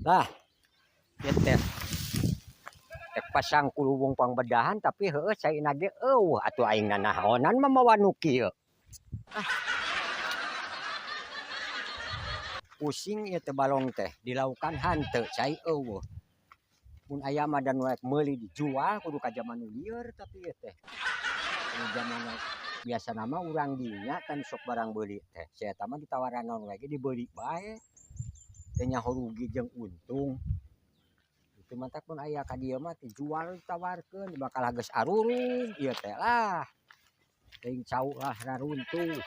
Lah, ieu teh rek pasang kuluwung pangbedahan, tapi heueuh caina ge euweuh atuh, aing nanaonan mamawa nu kieu. Ah. Pusing ieu teh, balong teh dilaukan hanteu, cai euweuh. Mun aya mah da nu rek meuli dijual kudu ka jaman nu lieur, tapi ieu teh. Kudu jaman biasana mah urang dinya kan sok barang beuli teh. Si eta mah ditawaran naon wae ge dibeuli bae. Teu nyaho rugi jeung untung. Itu matak mun aya ka dieu mah dijual, ditawarkeun bakal geus arurug ieu teh lah. Teuing cau lah raruntuh.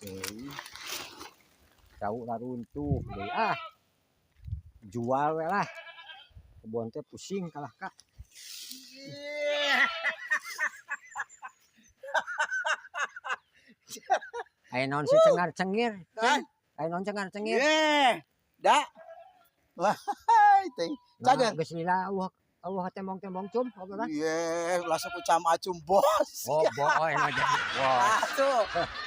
Teuing. Cau raruntuh deui ah. Jual we lah. Kebon teh pusing kalah ka. Aya naon si cengar cengir? Aya naon cengar cengir? Ye. Da. Wah, teh. Nah, Cager. Geus lila euweuh euweuh tembong-tembong cum obrolan. Ye, ulah sok ucam acum bos. Oh, boy mah jadi bos. Atuh.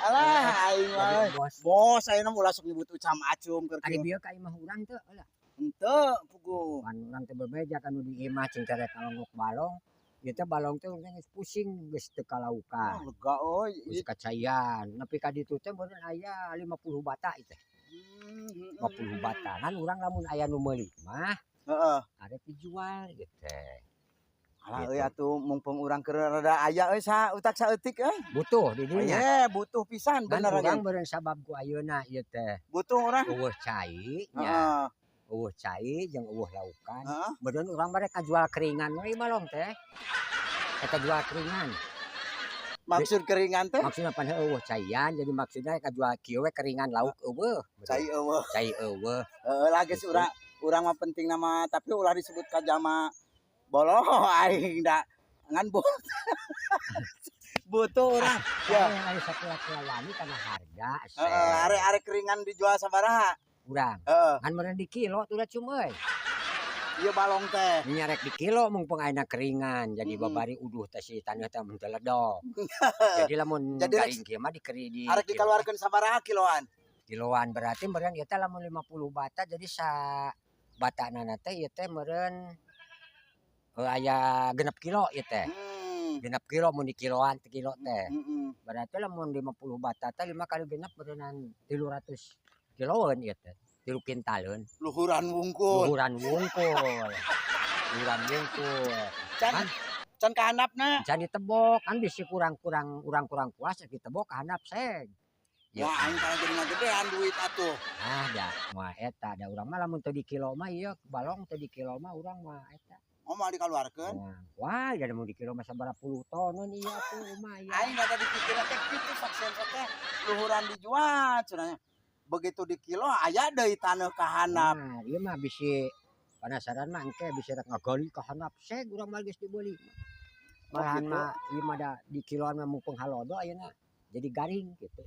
Alah, aing mah. Jadi bos. Bos ayeuna ulah sok nyebut ucam acum keur Ari kieu. Bieu ka imah urang teu heula? Henteu, puguh. Pan urang teh bebeja ka nu di imah cing terek ngalongok balong. Ieu teh balong teh urang geus pusing, geus teu kalaukan. Oh, lega euy. Geus kacaian. Nepi ka ditu teh meureun aya 50 bata ieu teh. 50 bata. Ngan urang lamun aya nu meuli mah arek dijual ieu teh. Alah Gitu. euy, atuh mumpung urang keur rada aya euy, sa utak saeutik euy. Butuh di dinya. Ye, butuh pisan. Ngan Bener urang ge. meureun sabab ku ayeuna ieu teh Butuh urang. euweuh cai nya. Euweuh cai jeung euweuh laukan. Meureun urang mah rek ngajual keringan we balong teh. Rek jual keringan. Maksud keringan teh? Maksudna pan euweuh caian, jadi maksudna rek ngajual kieu we, keringan, lauk euweuh. Cai euweuh. Cai euweuh. Heeh lah, geus Gitu. urang urang mah penting nama, tapi ulah disebut ka jalma boloho aing da ngan butuh urang. Ya. Aya sakola wani kana harga. Heeh, arek arek keringan dijual sabaraha? Urang. Heeh. Ngan meureun di kilo tuh da cum euy. Ieu balong teh. Nya rek di kilo mumpung ayeuna keringan, jadi babari uduh teh si taneuh teh mun teu ledok. Jadi lamun Jadi garing kieu mah dikeri di arek kilo. Dikaluarkeun sabaraha kiloan? Kiloan berarti meureun ieu teh lamun 50 bata, jadi sa batana teh ieu teh meureun aya 6 kilo ieu teh. 6 kilo mun di kiloan, kilo teh. Berarti lamun 50 bata teh 5 kali 6 meureunan 300 kiloeun ieu teh. 3 kintaleun. Luhuran wungkul. Luhuran wungkul. Luhuran wungkul. Can Kan? Can kahandapna. Can ditebok kan, bisi kurang-kurang, urang kurang puas ditebok kahandap seg. Ya. Wah, aing kalah jadi ngagedean duit atuh. Ah, da moal eta da urang mah lamun teu di kilo mah, ieu balong teu di kilo mah urang mah eta. Oh, moal dikaluarkeun? Wah, jadi mun di kilo mah sabaraha puluh tonon ieu atuh lumayan. Aing da dipikirna teh kitu, saksen teh luhuran dijual cenah. Begitu di kilo aya deui taneuh ka handap. Nah, ieu mah bisi penasaran mah engke bisi rek ngagali ka handap seg, urang mah geus dibeuli. Malahan Gitu. mah ieu mah da di kiloan mah mumpung halodo ayeuna jadi garing gitu.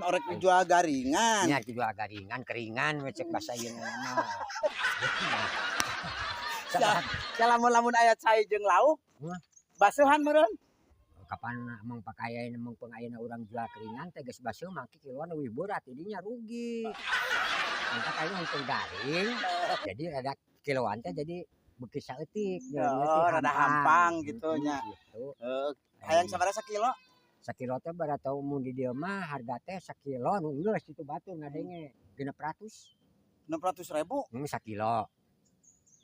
Orek dijual garingan. Nya dijual garingan, keringan we cek basa ieu mah. Sabab Lamun-lamun aya cai jeung lauk. Hah? Baseuhan meureun. Kapan mong pakayain mong ayeuna urang jual keringan teh geus baseuh mangke kiloan leuwih berat, jadinya rugi. Mantap ayeuna untung garing, jadi rada kiloan teh jadi beuki saeutik. Oh, rada hampang gitu nya. Gitu. Heeh, hayang sabaraha sakilo? Sakilo teh berarti mun di dieu mah harga teh sakilo nu geus itu batur ngadenge 600. 600 ribu. Sakilo.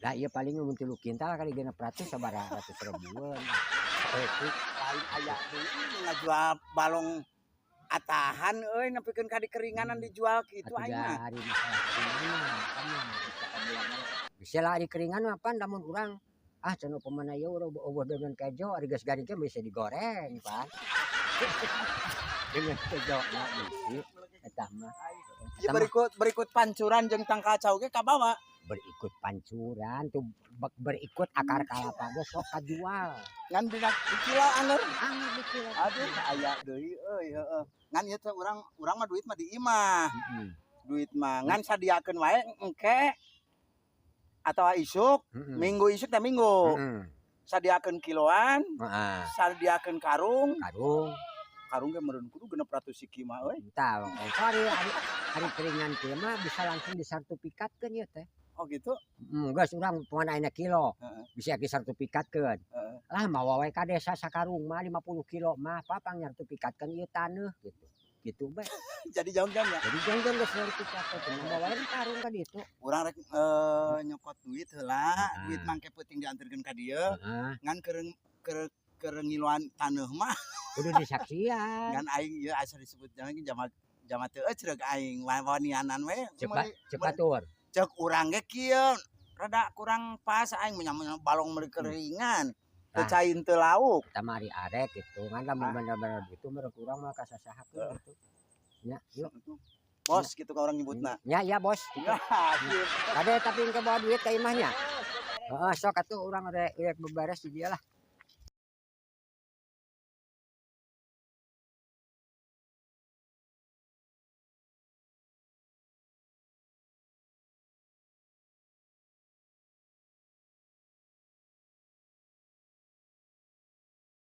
Lah iya, paling mun 3 kintal kali 600 sabaraha ratus ribuan. Saeutik. Lain aya deui nu ngajual balong atahan euy, nepikeun ka dikeringanan dijual kitu Atuh aing mah. da ari masalah keringan mah kan mah bisa kabulan. Bisa lah ari keringan mah, pan lamun urang ah cenah upamana ieu urang euweuh dengan kejo, ari geus garing ge bisa digoreng pan. Dengan kejo na bisi eta mah. Ieu Eta mah berikut berikut pancuran jeung tangkal cau ge kabawa. Berikut pancuran tuh berikut akar kalapa ge sok kajual. Ngan dina di kilo anger. Anger di kilo. Aduh, aya deui euy, heeh. Ngan ieu teh urang urang mah duit mah di imah. Duit mah ngan sadiakeun wae engke atawa isuk, minggu isuk teh minggu. Sadiakeun kiloan, sadiakeun karung, Karung. Sakarung ge meureun kudu 600 siki mah euy. Entah, oh, hari hari hari keringan kieu mah bisa langsung disertifikatkeun ieu teh. Oh gitu. Geus urang pokona ayeuna kilo. Bisa disertifikatkeun. Lah, mawa we ka desa sakarung mah, 50 kilo mah, apa nyertifikatkeun ieu taneuh gitu. Gitu bae. Jadi jong-jong ya. Jadi jongjon geus sertifikatkeun, mawa wae karung ka ditu. Urang rek nyokot duit heula, duit mangke peuting dianterkeun ka dieu. Ngan keur keur ngiluan taneuh mah Kudu disaksian. Ngan aing ieu asa disebut jangan jama jama teu eucreug aing wanianan we. Cepat cepat tur. Cek urang ge kieu rada kurang pas aing menyam balong meuli keringan. Teu cain teu lauk. Kita mah ari arek gitu. Ngan lamun bener-bener gitu mah urang mah kasasahakeun gitu. Ya, yuk. Bos gitu ka urang nyebutna. Ya, ya bos. Ya, sip. Kade tapi engke bawa duit ka imahnya. Heeh, sok atuh urang rek rek beberes di dieu lah.